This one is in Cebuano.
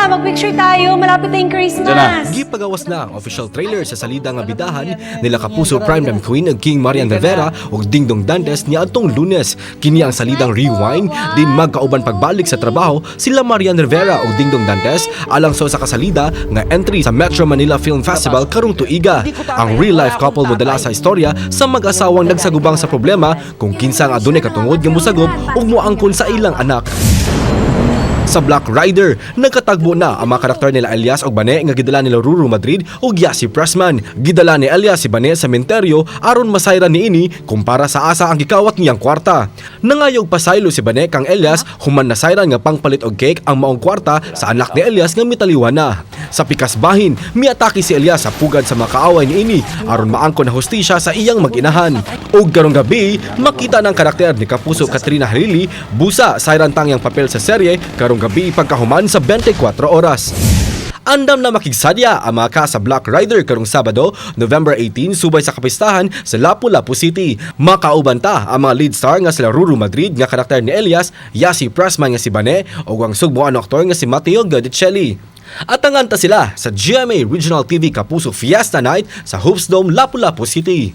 Mag-picture tayo. Malapit na yung Christmas. Gipagawas na ang official trailer sa salida nga bidahan nila Kapuso Primetime Queen ug King Marian Rivera ug Dingdong Dantes niadtong Lunes. Kini ang salidang Rewind din magkauban pagbalik sa trabaho sila Marian Rivera ug Dingdong Dantes alang sa usa ka salida nga entry sa Metro Manila Film Festival karong tuiga. Ang real life couple modala sa istorya sa mag-asawang nagsagubang sa problema kung kinsa ang adunay katungod nga mosagob ug moangkon sa ilang anak. Sa Black Rider, nagkatagbo na ang mga karakter nila Elias og Bane nga gidala nila Ruru Madrid ug Yasi Pressman. Gidala ni Elias si Bane sa menteryo aron masayran niini kumpara sa asa ang gikawat niyang kwarta. Nangayog pasaylo si Bane kang Elias human nasayran nga pangpalit og cake ang maong kwarta sa anak ni Elias nga mitaliwa na. Sa pikas bahin, miatake si Elias sa pugad sa mga kaaway niini aron maangkon na hustisya sa iyang mag-inahan. Ug karong gabi, makita ng karakter ni Kapuso Katrina Halili busa sayran tang iyang papel sa serye karong gabi pagkahuman sa 24 oras. Andam na makigsadya ang mga ka sa Black Rider karong Sabado, November 18, subay sa kapistahan sa Lapu-Lapu City. Makauban ta ang mga lead star nga sila Ruru Madrid nga karakter ni Elias, Yasi Pressman nga si Bane ug ang sugboan aktor nga si Matteo Guidicelli. Atangan ta sila sa GMA Regional TV Kapuso Fiesta Night sa Hoops Dome, Lapu-Lapu City.